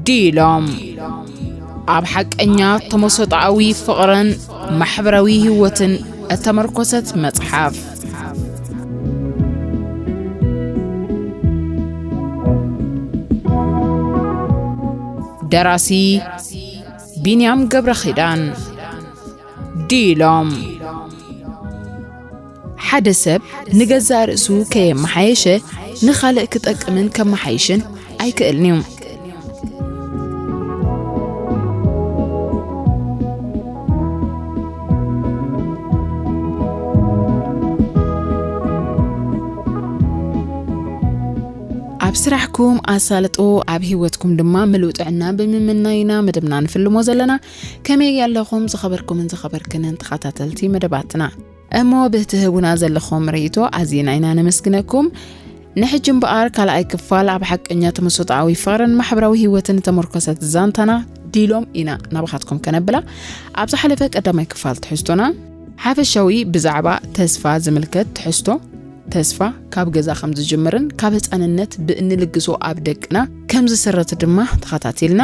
ዲሎም ኣብ ሓቀኛ ተመሰጣዊ ፍቕርን ማሕበራዊ ህይወትን እተመርኮሰት መጽሓፍ። ደራሲ ቢንያም ገብረ ኺዳን። ዲሎም ሓደ ሰብ ንገዛእ ርእሱ ከየመሓየሸ ንኻልእ ክጠቅምን ከመሓይሽን ኣይክእልን እዩ። ኣብ ስራሕኩም ኣሳልጦ፣ ኣብ ህይወትኩም ድማ ምሉእ ጥዕና ብምምናይና መደብና ንፍልሞ ዘለና። ከመይ ኣለኹም ዝኸበርኩምን ዝኸበርክንን ተኸታተልቲ መደባትና? እሞ ብትህቡና ዘለኹም ርእይቶ ኣዚና ኢና ነመስግነኩም። ንሕጂ እምበኣር ካልኣይ ክፋል ኣብ ሓቀኛ ተመሰጣዊ ፍቕርን ማሕበራዊ ህይወትን እተመርኮሰት ዛንታና ዲሎም ኢና ናባኻትኩም ከነብላ። ኣብ ዝሓለፈ ቀዳማይ ክፋል ትሕዝቶና ሓፈሻዊ ብዛዕባ ተስፋ ዝምልከት ትሕዝቶ፣ ተስፋ ካብ ገዛ ከም ዝጅምርን ካብ ህፃንነት ብእንልግሶ ኣብ ደቅና ከም ዝስረት ድማ ተኸታቲልና።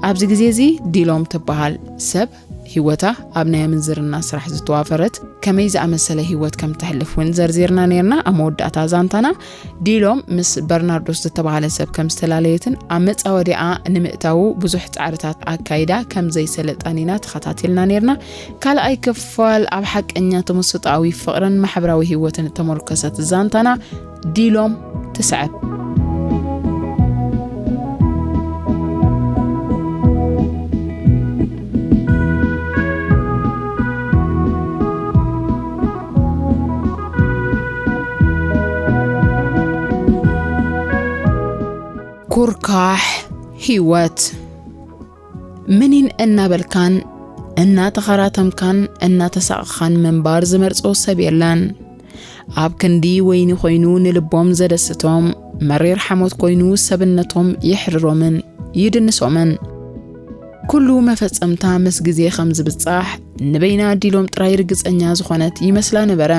ኣብዚ ግዜ እዚ ዲሎም ትበሃል ሰብ ህይወታ ኣብ ናይ ኣመንዝርና ስራሕ ዝተዋፈረት፣ ከመይ ዝኣመሰለ ህይወት ከም ተሕልፍ እውን ዘርዚርና ነይርና። ኣብ መወዳእታ ዛንታና ዲሎም ምስ በርናርዶስ ዝተባህለ ሰብ ከም ዝተላለየትን ኣብ መጻወዲኣ ንምእታዉ ብዙሕ ጻዕርታት ኣካይዳ ከም ዘይሰለጣን ኢና ተኸታቲልና ነይርና። ካልኣይ ክፋል ኣብ ሓቀኛ ተመሰጣዊ ፍቕርን ማሕበራዊ ህይወትን እተመርኮሰት ዛንታና ዲሎም ትስዕብ። ኩርካሕ ህይወት። ምኒን እናበልካን እናተኸራተምካን እናተሳቕኻን ምንባር ዝመርጾ ሰብ የለን። ኣብ ክንዲ ወይኒ ኮይኑ ንልቦም ዘደስቶም፣ መሪር ሓሞት ኮይኑ ሰብነቶም የሕርሮምን ይድንሶምን። ኩሉ መፈጸምታ ምስ ግዜ ከም ዝብጻሕ ንበይና ዲሎም ጥራይ ርግጸኛ ዝኾነት ይመስላ ነበረ።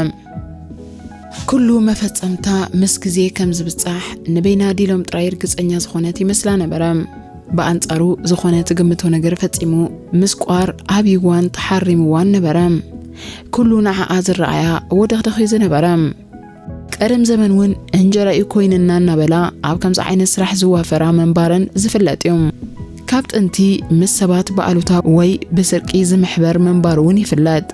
ኩሉ መፈጸምታ ምስ ግዜ ከም ዝብጻሕ ንበይና ዲሎም ጥራይ ርግጸኛ ዝኾነት ይመስላ ነበረ። ብኣንጻሩ ዝኾነ ትግምቶ ነገር ፈጺሙ ምስቋር ኣብይዋን ተሓሪምዋን ነበረ። ኩሉ ንዓኣ ዝረኣያ ወደኽደኽ እዩ ዝነበረ። ቀደም ዘመን እውን እንጀራኡ ኮይንና እናበላ ኣብ ከምዚ ዓይነት ስራሕ ዝዋፈራ ምንባረን ዝፍለጥ እዩ። ካብ ጥንቲ ምስ ሰባት ብኣሉታ ወይ ብስርቂ ዝምሕበር ምንባሩ እውን ይፍለጥ።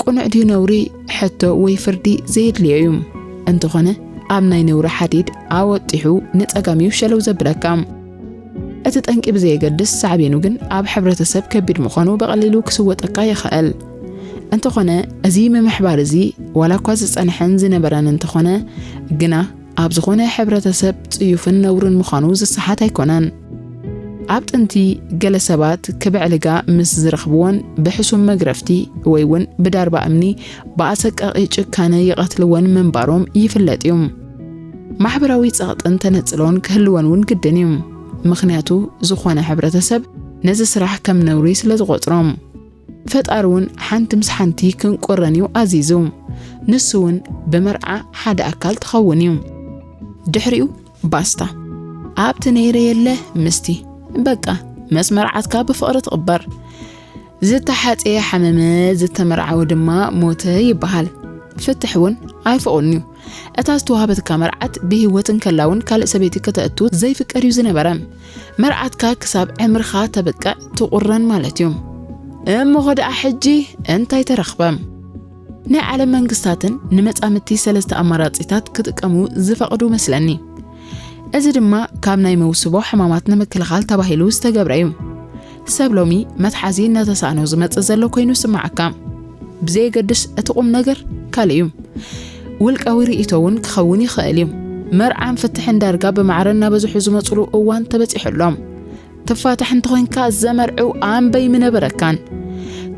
ቅኑዕ ድዩ ነውሪ? ሕቶ ወይ ፍርዲ ዘየድልዮ እዩ። እንተኾነ ኣብ ናይ ነውሪ ሓዲድ ኣወጢሑ ንጸጋም እዩ ሸለው ዘብለካ። እቲ ጠንቂ ብዘየገድስ ሳዕቤኑ ግን ኣብ ሕብረተሰብ ከቢድ ምዃኑ ብቐሊሉ ክስወጠካ ይኽእል። እንተኾነ እዚ ምምሕባር እዚ ዋላ እኳ ዝጸንሐን ዝነበረን እንተኾነ ግና ኣብ ዝኾነ ሕብረተሰብ ጽዩፍን ነውርን ምዃኑ ዝሰሓት ኣይኮነን። ኣብ ጥንቲ ገለ ሰባት ክብዕልጋ ምስ ዝረኽብዎን ብሕሱም መግረፍቲ ወይ እውን ብዳርባ እምኒ ብኣሰቃቒ ጭካነ ይቐትልወን ምንባሮም ይፍለጥ እዩ። ማሕበራዊ ጸቕጥን ተነጽሎን ክህልወን እውን ግድን እዩ። ምኽንያቱ ዝኾነ ሕብረተሰብ ነዚ ስራሕ ከም ነውሪ ስለ ዝቖጽሮም። ፈጣሪ እውን ሓንቲ ምስ ሓንቲ ክንቆረን እዩ ኣዚዙ። ንሱ እውን ብመርዓ ሓደ ኣካል ትኸውን እዩ። ድሕሪኡ ባስታ። ኣብቲ ነይረ የለ ምስቲ። በቃ መስ መርዓትካ ብፍቕሪ ትቕበር። ዝተሓጽየ ሓመመ፣ ዝተመርዓወ ድማ ሞተ ይበሃል። ፍትሕ እውን ኣይፍቑን እዩ። እታ ዝተዋህበትካ መርዓት ብህይወት እንከላ እውን ካልእ ሰበይቲ ከተእቱ ዘይፍቀድ እዩ ዝነበረ። መርዓትካ ክሳብ ዕምርኻ ተብቅዕ ትቑረን ማለት እዩ። እሞ ኸ ደኣ ሕጂ እንታይ ተረኽበ? ናይ ዓለም መንግስታትን ንመጻምድቲ ሰለስተ ኣማራጺታት ክጥቀሙ ዝፈቕዱ መስለኒ። እዚ ድማ ካብ ናይ መውስቦ ሕማማት ንምክልኻል ተባሂሉ ዝተገብረ እዩ። ሰብ ሎሚ መትሓዚ እናተሳእኖ ዝመጽእ ዘሎ ኮይኑ ይስምዓካ። ብዘየገድስ እቲ ቁም ነገር ካልእ እዩ። ውልቃዊ ርእይቶ እውን ክኸውን ይኽእል እዩ። መርዓን ፍትሕን ዳርጋ ብማዕረ እናበዝሑ ዝመጽሉ እዋን ተበጺሑ ኣሎ። ትፋታሕ እንተኾይንካ ዘመርዕው ኣንበይ ምነበረካን።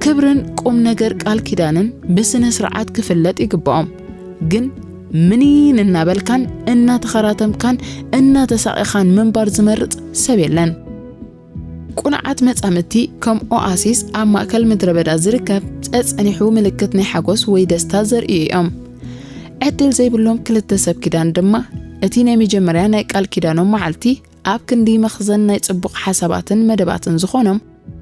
ክብርን ቁም ነገር ቃል ኪዳንን ብስነ ስርዓት ክፍለጥ ይግብኦም። ግን ምኒን እናበልካን እናተኸራተምካን እናተሳቒኻን ምንባር ዝመርጽ ሰብ የለን። ቁኑዓት መጻምድቲ ከም ኦኣሲስ ኣብ ማእከል ምድረ በዳ ዝርከብ ጸጸኒሑ ምልክት ናይ ሓጎስ ወይ ደስታ ዘርእዩ እዮም። ዕድል ዘይብሎም ክልተ ሰብ ኪዳን ድማ እቲ ናይ መጀመርያ ናይ ቃል ኪዳኖም መዓልቲ ኣብ ክንዲ መኽዘን ናይ ጽቡቕ ሓሳባትን መደባትን ዝኾኖም፣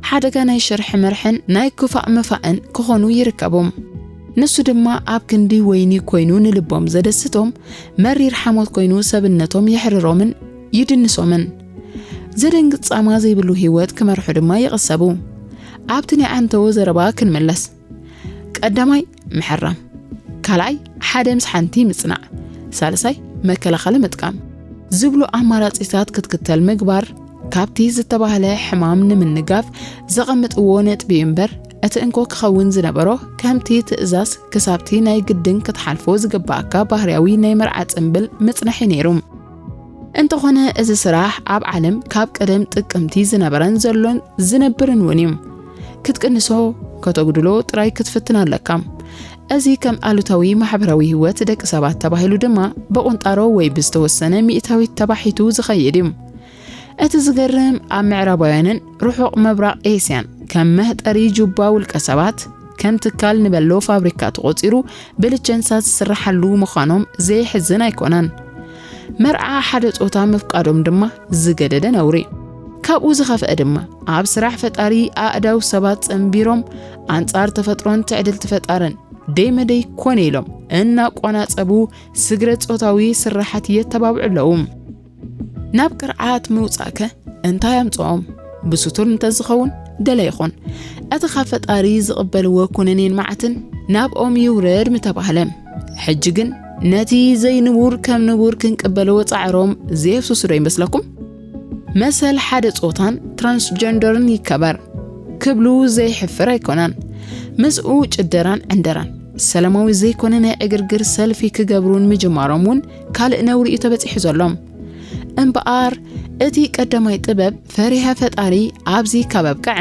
ሓደጋ ናይ ሽርሒ መርሕን ናይ ክፋእ ምፋእን ክኾኑ ይርከቡ። ንሱ ድማ ኣብ ክንዲ ወይኒ ኮይኑ ንልቦም ዘደስቶም፣ መሪር ሓሞት ኮይኑ ሰብነቶም የሕርሮምን ይድንሶምን። ዘደንግጽ ጻማ ዘይብሉ ህይወት ክመርሑ ድማ ይቕሰቡ። ኣብቲ ናይ ዓንተዎ ዘረባ ክንምለስ። ቀዳማይ፣ ምሕራም። ካልኣይ፣ ሓደ ምስ ሓንቲ ምጽናዕ። ሳልሳይ፣ መከላኸሊ ምጥቃም። ዝብሉ ኣማራጺታት ክትክተል ምግባር፣ ካብቲ ዝተባህለ ሕማም ንምንጋፍ ዘቐምጥዎ ነጥቢ እዩ እምበር፣ እቲ እንኮ ክኸውን ዝነበሮ ከምቲ ትእዛዝ ክሳብቲ ናይ ግድን ክትሓልፎ ዝግባኣካ ባህርያዊ ናይ መርዓ ጽምብል ምጽናሕ እዩ ነይሩ። እንተኾነ፣ እዚ ስራሕ ኣብ ዓለም ካብ ቀደም ጥቅምቲ ዝነበረን ዘሎን ዝነብርን እውን እዩ። ክትቅንሶ፣ ከተጉድሎ ጥራይ ክትፍትን ኣለካ። እዚ ከም ኣሉታዊ ማሕበራዊ ህይወት ደቂ ሰባት ተባሂሉ ድማ ብቁንጣሮ ወይ ብዝተወሰነ ሚእታዊት ተባሒቱ ዝኸይድ እዩ። እቲ ዝገርም፣ ኣብ ምዕራባውያንን ርሑቕ ምብራቕ ኤስያን ከም መህጠሪ ጁባ ውልቀ ሰባት፣ ከም ትካል ንበሎ ፋብሪካ ተቖጺሩ ብልቸንሳ ዝስርሓሉ ምዃኖም ዘየሕዝን ኣይኮነን። መርዓ ሓደ ጾታ ምፍቃዶም ድማ ዝገደደ ነውሪ። ካብኡ ዝኸፍአ ድማ ኣብ ስራሕ ፈጣሪ ኣእዳው ሰባት ጸንቢሮም ኣንጻር ተፈጥሮን ትዕድልቲ ፈጣርን ደይ መደይ ኮነ ኢሎም እናቆናጸቡ ስግረ ጾታዊ ስራሓት የተባብዑ ኣለዉ። ናብ ቅርዓት ምውጻእከ እንታይ ኣምጽኦም? ብስቱር እንተዝኸውን ደለ ይኹን። እቲ ካብ ፈጣሪ ዝቕበልዎ ኩነኔን መዓትን ናብኦም ይውረድ ምተባህለ። ሕጂ ግን ነቲ ዘይንቡር ከም ንቡር ክንቅበሎ ጻዕሮም ዘየፍስሱ ዶ ይመስለኩም? መሰል ሓደ ጾታን ትራንስጀንደርን ይከበር ክብሉ ዘይሕፍር ኣይኮነን። ምስኡ ጭደራን ዕንደራን ሰላማዊ ዘይኮነ ናይ ዕግርግር ሰልፊ ክገብሩን ምጅማሮም እውን ካልእ ነውሪ እዩ ተበጺሑ ዘሎ። እምበኣር፣ እቲ ቀዳማይ ጥበብ ፈሪሃ ፈጣሪ ኣብዚ ካብ ኣብቅዐ፣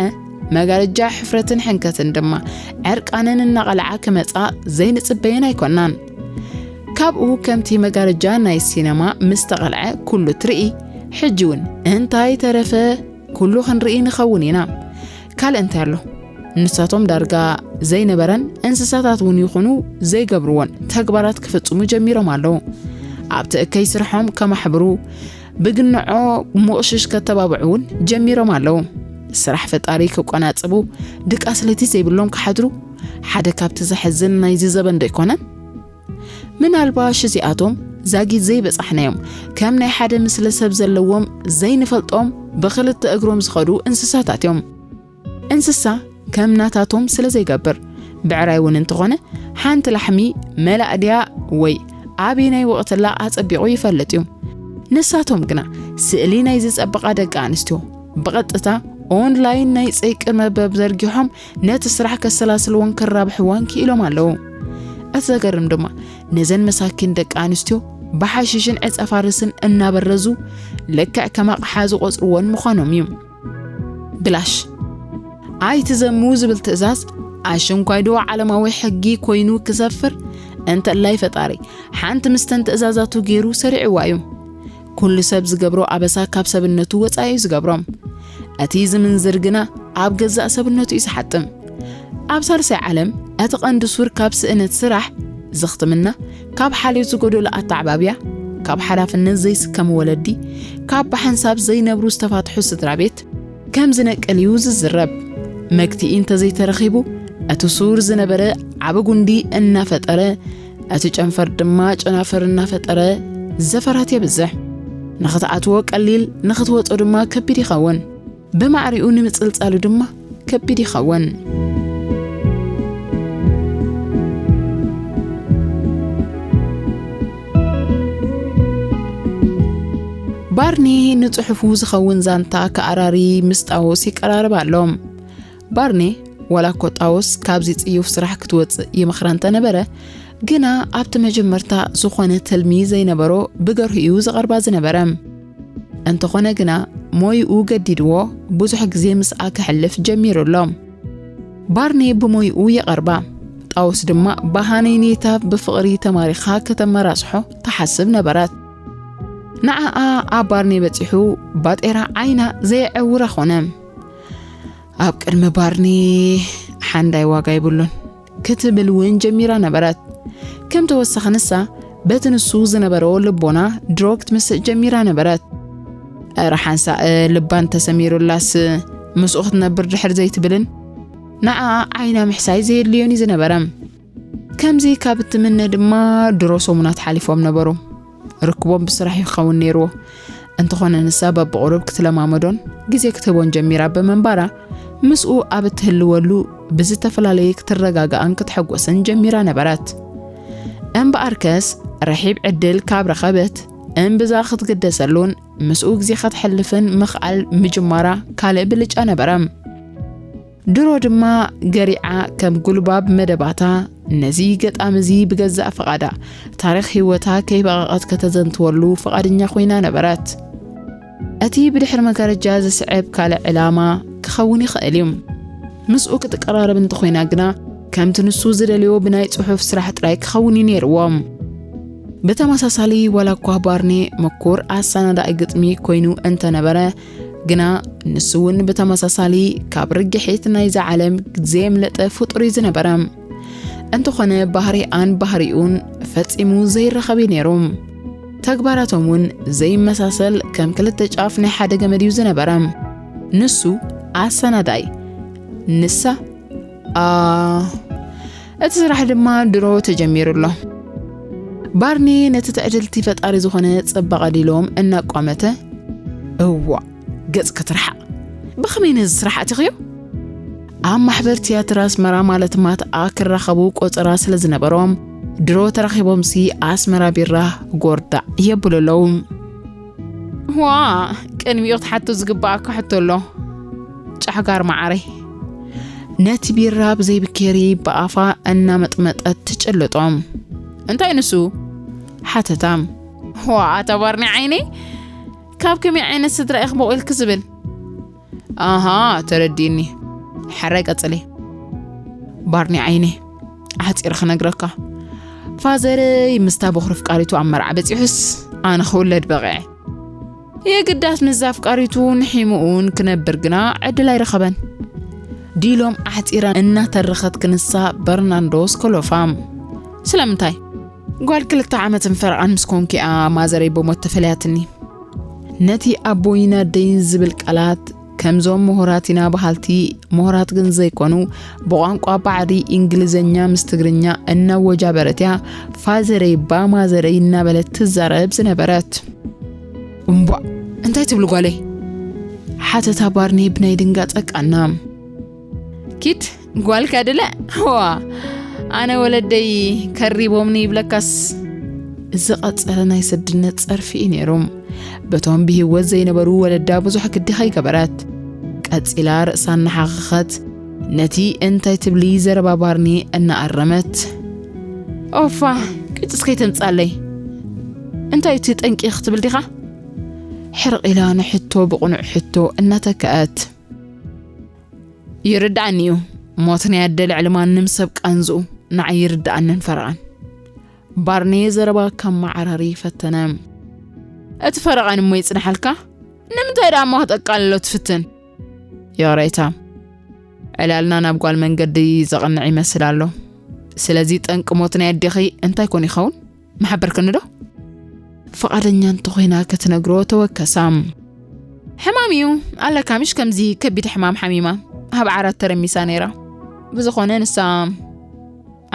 መጋረጃ ሕፍረትን ሕንከትን ድማ ዕርቃነን እናቐልዓ ክመጻ ዘይንጽበየን ኣይኮናን። ካብኡ ከምቲ መጋረጃ ናይ ሲነማ ምስ ተቐልዐ ኩሉ ትርኢ፣ ሕጂ እውን እንታይ ተረፈ ኩሉ ክንርኢ ንኸውን ኢና። ካልእ እንታይ ኣሎ? ንሳቶም ዳርጋ ዘይነበረን እንስሳታት እውን ይኹኑ ዘይገብርዎን ተግባራት ክፍጽሙ ጀሚሮም ኣለዉ። ኣብቲ እከይ ስርሖም ከማሕብሩ፣ ብግንዖ ምቑሽሽ ከተባብዑ እውን ጀሚሮም ኣለዉ። ስራሕ ፈጣሪ ክቆናጽቡ፣ ድቃስ ለይቲ ዘይብሎም ክሓድሩ፣ ሓደ ካብቲ ዘሕዝን ናይዚ ዘበን ዶ ኣይኮነን? ምናልባሽ እዚኣቶም ዛጊት ዘይበጻሕናዮም፣ ከም ናይ ሓደ ምስለ ሰብ ዘለዎም ዘይንፈልጦም ብኽልተ እግሮም ዝኸዱ እንስሳታት እዮም። እንስሳ ከም ናታቶም ስለ ዘይገብር፣ ብዕራይ እውን እንተኾነ ሓንቲ ላሕሚ መላእ ድያ ወይ ኣበየናይ ወቕትላ ኣጸቢቑ ይፈልጥ እዩ። ንሳቶም ግና ስእሊ ናይ ዝጸበቓ ደቂ ኣንስትዮ ብቐጥታ ኦንላይን ናይ ጸይቂ መርበብ ዘርጊሖም ነቲ ስራሕ ከሰላስልዎን ከራብሕዎን ክኢሎም ኣለዉ። እቲ ዘገርም ድማ ነዘን መሳኪን ደቂ ኣንስትዮ ብሓሽሽን ዕጸ ፋርስን እናበረዙ ልክዕ ከም ኣቕሓ ዝቖጽርዎን ምዃኖም እዩ። ብላሽ ኣይትዘሙ ዝብል ትእዛዝ ኣሽንኳይዶ ዓለማዊ ሕጊ ኮይኑ ክሰፍር እንተላይ ፈጣሪ ሓንቲ ምስተን ትእዛዛቱ ገይሩ ሰሪዕዋ እዩ። ኩሉ ሰብ ዝገብሮ ኣበሳ ካብ ሰብነቱ ወጻኢ እዩ ዝገብሮ። እቲ ዝምንዝር ግና ኣብ ገዛእ ሰብነቱ እዩ ዝሓጥም። ኣብ ሳልሳይ ዓለም እቲ ቀንዲ ሱር ካብ ስእነት ስራሕ ዝኽትምና፣ ካብ ሓልዮት ዝጎደሎ ኣተዓባብያ፣ ካብ ሓላፍነት ዘይስከሙ ወለዲ፣ ካብ ብሓንሳብ ዘይነብሩ ዝተፋትሑ ስድራ ቤት ከም ዝነቅል እዩ ዝዝረብ። መግትኢ እንተዘይተረኺቡ እቲ ሱር ዝነበረ ዓቢ ጉንዲ እናፈጠረ እቲ ጨንፈር ድማ ጨናፍር እናፈጠረ ዘፈራት የብዝሕ። ንኽትኣትዎ ቀሊል፣ ንኽትወጾ ድማ ከቢድ ይኸውን። ብማዕሪኡ ንምጽልጻሉ ድማ ከቢድ ይኸውን። ባርኒ ንጽሑፉ ዝኸውን ዛንታ ከኣራሪ ምስ ጣውስ ይቀራረብ ኣሎ። ባርኒ ዋላ እኮ ጣውስ ካብዚ ጽዩፍ ስራሕ ክትወጽእ ይመኽራ እንተነበረ፣ ግና ኣብቲ መጀመርታ ዝኾነ ትልሚ ዘይነበሮ ብገርሁ እዩ ዝቐርባ ዝነበረ። እንተኾነ ግና ሞይኡ ገዲድዎ ብዙሕ ግዜ ምስኣ ከሕልፍ ጀሚሩ ኣሎ። ባርኒ ብሞይኡ ይቐርባ። ጣውስ ድማ ብሃነይነይታ ብፍቕሪ ተማሪኻ ከተመራስሖ ትሓስብ ነበረት። ንዓኣ ኣብ ባርኒ በጺሑ ባጤራ ዓይና ዘየዐውራ ኾነ። ኣብ ቅድሚ ባርኒ ሓንዳይ ዋጋ የብሉን ክትብል እውን ጀሚራ ነበረት። ከም ተወሳኺ ንሳ በቲ ንሱ ዝነበሮ ልቦና ድሮ ክትምስጥ ጀሚራ ነበረት። እረ ሓንሳእ ልባን ተሰሚሩላስ ምስኡ ክትነብር ድሕር ዘይትብልን ንዓ ዓይና ምሕሳይ ዘየድልዮን እዩ ዝነበረ። ከምዚ ካብ እትምነ ድማ ድሮ ሰሙናት ሓሊፎም ነበሩ። ርክቦም ብስራሕ ይኸውን ነይርዎ። እንተኾነ ንሳ በብቑሩብ ክትለማመዶን ግዜ ክትህቦን ጀሚራ ብምንባራ ምስኡ ኣብ እትህልወሉ ብዝተፈላለየ ክትረጋጋእን ክትሐጎስን ጀሚራ ነበረት። እምበኣርከስ ረሒብ ዕድል ካብ ረኸበት እምብዛ ክትግደሰሉን ምስኡ ግዜ ከተሕልፍን ምኽኣል ምጅማራ ካልእ ብልጫ ነበረ። ድሮ ድማ ገሪዓ ከም ጉልባብ መደባታ ነዚ ገጣሚ እዚ ብገዛእ ፍቓዳ ታሪኽ ህይወታ ከይበቐቐት ከተዘንትወሉ ፍቓድኛ ኮይና ነበረት። እቲ ብድሕሪ መጋረጃ ዝስዕብ ካልእ ዕላማ ክኸውን ይኽእል እዩ። ምስኡ ክትቀራረብ እንተኾይና ግና ከምቲ ንሱ ዝደልዮ ብናይ ጽሑፍ ስራሕ ጥራይ ክኸውን እዩ ነይርዎ። ብተመሳሳሊ ዋላ እኳ ባርኔ ምኩር ኣሰናዳኢ ግጥሚ ኮይኑ እንተነበረ ግና ንሱ እውን ብተመሳሳሊ ካብ ርግሒት ናይዛ ዓለም ዘየምለጠ ፍጡር እዩ ዝነበረ። እንተኾነ ባህሪኣን ባህሪኡን ፈጺሙ ዘይራኸብ እዩ ነይሩ። ተግባራቶም እውን ዘይመሳሰል ከም ክልተ ጫፍ ናይ ሓደ ገመድ እዩ ዝነበረ። ንሱ ኣሰናዳይ፣ ንሳ ኣ እቲ ስራሕ ድማ ድሮ ተጀሚሩ ኣሎ። ባርኔ ነቲ ትዕድልቲ ፈጣሪ ዝኾነ ጽባቐ ዲሎም እናቋመተ፣ እዋ ገጽ ክትርሓቕ። ብኸመይ ነዚ ስራሕ ኣቲኽዮ? ኣብ ማሕበር ትያትር ኣስመራ ማለት ማትኣ ክራኸቡ ቆጸራ ስለ ዝነበሮም ድሮ ተራኺቦምሲ ኣስመራ ቢራ ጎርዳዕ የብሉ ኣለዉ። ዋ ቅድሚኡ ክትሓቶ ዝግባኣካ ሕቶ ኣሎ ጫሕጋር መዓረይ። ነቲ ቢራ ብዘይብኬሪ ብኣፋ እናመጥመጠት ትጭልጦ። እንታይ ንሱ? ሓተታ። ዋ ኣታ ባርኒ ዓይነይ፣ ካብ ከመይ ዓይነት ስድራ ኢኽ በቑልክ ዝብል? ኣሃ ተረዲእኒ። ሕረ ቀጽሊ። ባርኒ ዓይነይ፣ ኣሕጺረ ክነግረካ፣ ፋዘረይ ምስታ በኹሪ ፍቃሪቱ ኣብ መርዓ በጺሑስ ኣነ ክውለድ በቒዐ። የግዳስ ምስዛ ኣፍቃሪቱ ንሒሙኡን ክነብር ግና ዕድል ኣይረኸበን። ዲሎም ኣሕጺራ እናተረኸት ክንሳ በርናንዶስ ኮሎፋ። ስለምንታይ? ጓል ክልተ ዓመትን ፈረቓን ምስ ኮንኪኣ ማዘረይ ብሞት ተፈለያትኒ። ነቲ ኣቦይን ኣደይን ዝብል ቃላት ከምዞም ምሁራት ኢና በሃልቲ ምሁራት ግን ዘይኮኑ ብቋንቋ ባዕዲ እንግሊዘኛ ምስ ትግርኛ እናወጃበረት እያ ፋዘረይ ባማዘረይ እናበለት ትዛረብ ዝነበረት። እምቧ እንታይ ትብሉ ጓለይ? ሓተታ ባርኔ ብናይ ድንጋጸ ቃና። ኪድ ጓልካ ድለ ዋ ኣነ ወለደይ ከሪቦምኒ ይብለካስ። እዚ ቀጸለ ናይ ሰድነት ጸርፊ እዩ ነይሩ። በቶም ብህይወት ዘይነበሩ ወለዳ ብዙሕ ግዲ ከይገበረት ቀጺላ ርእሳ እናሓኸኸት ነቲ እንታይ ትብሊ ዘረባ ባርኒ እናኣረመት። ኦፋ ቅጭስ ከይተምጻለይ እንታይ እቲ ጠንቂ ክትብል ዲኻ? ሕርቕ ኢላ ንሕቶ ብቕኑዕ ሕቶ እናተክአት። ይርድኣኒ እዩ። ሞት ናይ ኣደ ልዕሊ ማንም ሰብ ቃንዝኡ ንዓይ ይርድኣንን ፈረቓን። ባርኔ ዘረባ ካብ መዓራሪ ፈተነ። እቲ ፈረቓን እሞ ይጽንሓልካ? ንምንታይ ደኣ እሞ ክጠቃልሎ ትፍትን? ይቕሬታ። ዕላልና ናብ ጓል መንገዲ ዘቕንዕ ይመስል ኣሎ። ስለዚ ጠንቂ ሞት ናይ ኣዴኺ እንታይ ኮን ይኸውን? ምሓበርክኒ ዶ? ፍቓደኛ እንተኾይና ክትነግሮ ተወከሳ። ሕማም እዩ ኣለካ ምሽ ከምዚ ከቢድ ሕማም ሓሚማ ኣብ ዓራት ተረሚሳ ነይራ። ብዝኾነ ንሳ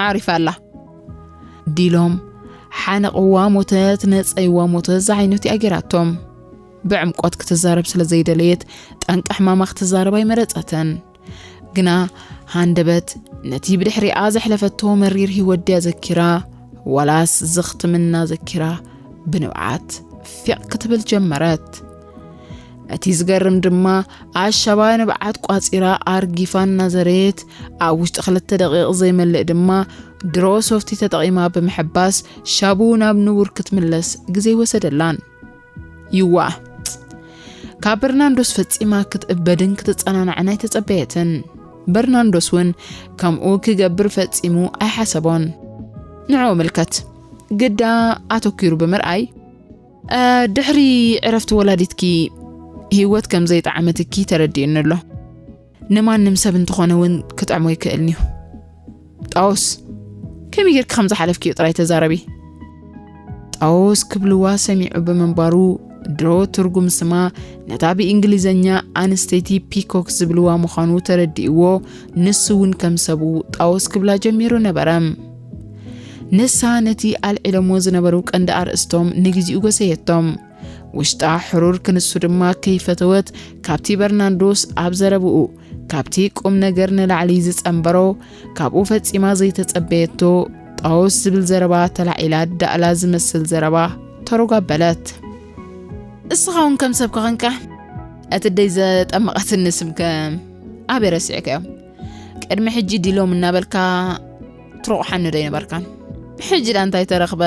ዓሪፋ ኣላ። ዲሎም ሓነቕዋ ሞተት ነጸይዋ ሞተት ዝዓይነቱ እያ ጌራቶም። ብዕምቆት ክትዛረብ ስለ ዘይደለየት ጠንቂ ሕማማ ክትዛረብ ኣይመረጸትን። ግና ሃንደበት ነቲ ብድሕሪኣ ዘሕለፈቶ መሪር ህይወት ድያ ዘኪራ ዋላስ ዘኽትምና ዘኪራ ብንብዓት ፊቕ ክትብል ጀመረት። እቲ ዝገርም ድማ ኣሻባ ንብዓት ቋጺራ ኣርጊፋ እናዘረየት ኣብ ውሽጢ ክልተ ደቂቕ ዘይመልእ ድማ ድሮ ሶፍቲ ተጠቒማ ብምሕባስ ሻቡ ናብ ንቡር ክትምለስ ግዜ ወሰደላን። ይዋ ካብ በርናንዶስ ፈጺማ ክትእበድን ክትጸናናዕን ኣይተጸበየትን። በርናንዶስ እውን ከምኡ ክገብር ፈጺሙ ኣይሓሰቦን። ንዕኡ ምልከት ግዳ ኣተኪሩ ብምርኣይ ድሕሪ ዕረፍቲ ወላዲትኪ ህይወት ከም ዘይጠዓመትኪ ተረዲኡኒ ኣሎ። ንማንም ሰብ እንተኾነ እውን ክጥዕሞ ይክእልንዩ። ጣውስ ከመይ ጌርኪ ከም ዝሓለፍክዮ ጥራይ ተዛረቢ። ጣውስ ክብልዋ ሰሚዑ ብምንባሩ ድሮ ትርጉም ስማ ነታ ብእንግሊዝኛ ኣንስተይቲ ፒኮክ ዝብልዋ ምዃኑ ተረዲእዎ፣ ንሱ እውን ከም ሰቡ ጣወስ ክብላ ጀሚሩ ነበረ። ንሳ ነቲ ኣልዒሎሞ ዝነበሩ ቀንዲ ኣርእስቶም ንግዚኡ ጎሰየቶም። ውሽጣ ሕሩር ክንሱ ድማ ከይፈተወት፣ ካብቲ በርናንዶስ ኣብ ዘረብኡ፣ ካብቲ ቁም ነገር ንላዕሊ ዝጸንበሮ፣ ካብኡ ፈጺማ ዘይተጸበየቶ ጣወስ ዝብል ዘረባ ተላዒላ፣ ዳእላ ዝመስል ዘረባ ተሮጋበለት። እስኻ እውን ከም ሰብ ከኸንካ፣ እቲ ደይ ዘጠመቐትኒ ስምከ ኣበይ ረሲዕካዮ? ቅድሚ ሕጂ ዲሎም እናበልካ ትሮቑሓኒ ዶ ኣይነበርካን? ሕጂ ዳ እንታይ ተረኽበ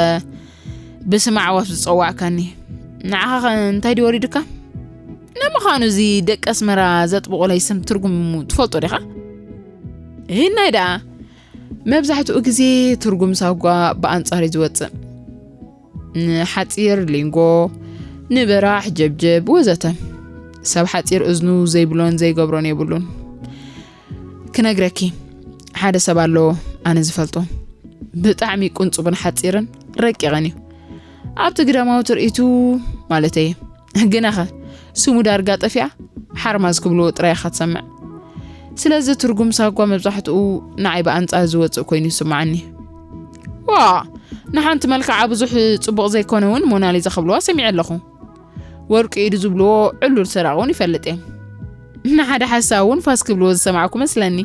ብስም ኣዕዋፍ ዝጸዋዕካኒ? ንዓኻ ኸ እንታይ ድዩ ወሪዱካ? ንምዃኑ እዚ ደቂ ኣስመራ ዘጥብቑለይ ስም ትርጉሙ ትፈልጦ ዲኻ? ይህናይ ደኣ፣ መብዛሕትኡ ግዜ ትርጉም ሳጓ ብኣንጻር እዩ ዝወጽእ። ንሓጺር ሊንጎ፣ ንበራሕ ጀብጀብ ወዘተ። ሰብ ሓጺር እዝኑ ዘይብሎን ዘይገብሮን የብሉን። ክነግረኪ፣ ሓደ ሰብ ኣሎ ኣነ ዝፈልጦ። ብጣዕሚ ቁንጹብን ሓጺርን ረቂቕን እዩ። ኣብቲ ግዳማዊ ትርኢቱ ማለተይ። ግናኸ ስሙ ዳርጋ ጠፊኣ ሓርማዝ ክብልዎ ጥራይ ኢኻ ትሰምዕ። ስለዚ ትርጉም ሳጓ መብዛሕትኡ ንዓይ ብኣንጻር ዝወጽእ ኮይኑ ይስምዓኒ። ዋ፣ ንሓንቲ መልክዓ ብዙሕ ጽቡቕ ዘይኮነ እውን ሞናሊዛ ክብልዋ ሰሚዐ ኣለኹ። ወርቂ ኢዱ ዝብልዎ ዕሉል ሰራቒ እውን ይፈልጥ እየ። ንሓደ ሓሳብ እውን ፋስ ክብልዎ ዝሰማዕኩ መስለኒ።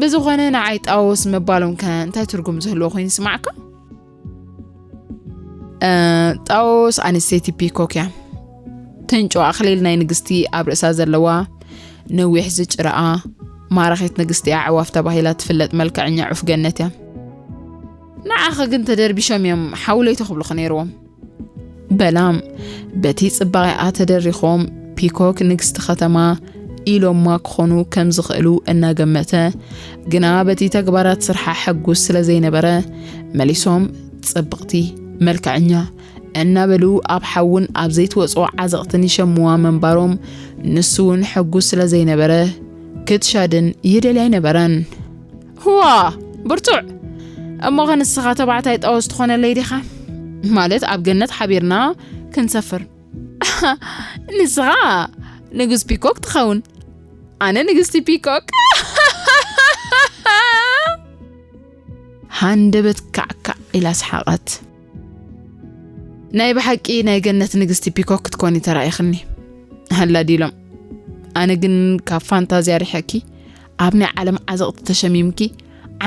ብዝኾነ ንዓይ ጣወስ ምባሎም ከ እንታይ ትርጉም ዝህልዎ ኮይኑ ይስማዓካ? እ፣ ጣወስ ኣንስተይቲ ፒኮክ እያ። ትንጮ ኣኽሊል ናይ ንግስቲ ኣብ ርእሳ ዘለዋ፣ ነዊሕ ዝጭረኣ፣ ማራኺት ንግስቲ ኣዕዋፍ ተባሂላ ትፍለጥ መልክዐኛ ዑፍ ገነት እያ። ንዓኺ ግን ተደርቢሾም እዮም ሓውለይቶ ክብሉኺ ነይርዎም። በላም፣ በቲ ጽባቐኣ ተደሪኾም ፒኮክ ንግስቲ ከተማ ኢሎማ ክኾኑ ከም ዝኽእሉ እናገመተ፣ ግና በቲ ተግባራት ስርሓ ሕጉስ ስለ ዘይነበረ፣ መሊሶም ጽብቕቲ፣ መልክዐኛ እናበሉ ኣብ ሓውን ኣብ ዘይትወጽኦ ዓዘቕትን ይሸምዋ ምንባሮም፣ ንሱ እውን ሕጉስ ስለ ዘይነበረ፣ ክትሻድን ይደልይ ኣይነበረን። ህዋ! ብርቱዕ! እሞ ኸ ንስኻ ተባዕታይ ጣወስ ትኾነለይ ዲኻ? ማለት ኣብ ገነት ሓቢርና ክንሰፍር። ንስኻ ንጉስ ፒኮክ ትኸውን። ኣነ ንግስቲ ፒኮክ። ሃንደበት ካዕካዕ ኢላ ሰሓቐት። ናይ ብሓቂ ናይ ገነት ንግስቲ ፒኮክ ክትኮኒ ተራኢኽኒ። ሃላ ዲሎም። ኣነ ግን ካብ ፋንታዝያ ርሒቕኪ፣ ኣብ ናይ ዓለም ዓዘቕቲ ተሸሚምኪ፣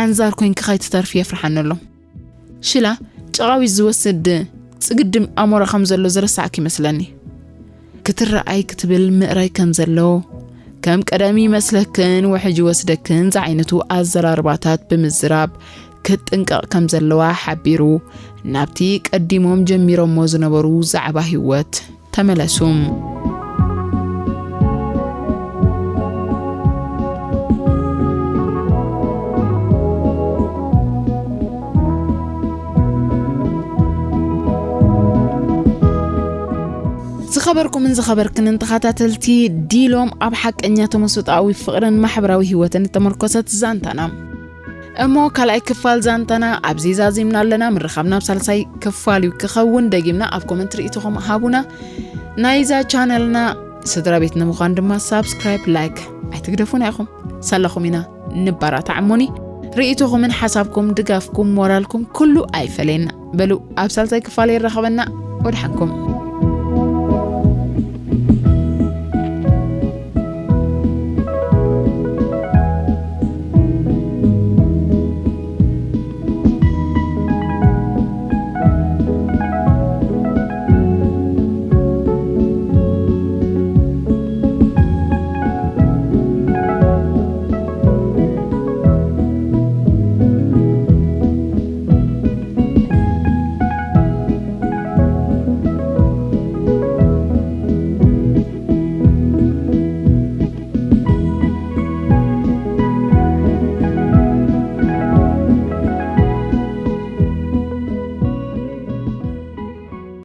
ዓንዛር ኮይንኪ ከይትተርፊ የፍርሓኒ ኣሎ። ሽላ ጨቓዊት ዝወስድ ጽግድም ኣሞራ ከም ዘሎ ዝረሳዕኪ ይመስለኒ። ክትረኣይ ክትብል ምእራይ ከም ዘሎ፣ ከም ቀደም ይመስለክን ውሕጅ ይወስደክን ዝዓይነቱ ኣዘራርባታት ብምዝራብ ክትጥንቀቕ ከም ዘለዋ ሓቢሩ፣ ናብቲ ቀዲሞም ጀሚሮሞ ዝነበሩ ዛዕባ ህይወት ተመለሱ። ዝኸበርኩምን ዝኸበርክንን ተኸታተልቲ ዲሎም፣ ኣብ ሓቀኛ ተመስጦኣዊ ፍቕርን ማሕበራዊ ህይወትን እተመርኮሰት ዛንታና። እሞ ካልኣይ ክፋል ዛንታና ኣብዚ ዛዚምና ኣለና። ምርኻብና ኣብ ሳልሳይ ክፋል እዩ ክኸውን። ደጊምና ኣብ ኮመንት ርእይቶኹም ሃቡና። ናይዛ ቻነልና ስድራ ቤት ንምዃን ድማ ሳብስክራይብ፣ ላይክ ኣይትግደፉና ኢኹም። ሳላኹም ኢና፣ ንባራታዕ እሞኒ። ርእይቶኹምን ሓሳብኩም፣ ድጋፍኩም፣ ሞራልኩም ኩሉ ኣይፈለየና። በሉ ኣብ ሳልሳይ ክፋል ይራኸበና። ወድሓንኩም።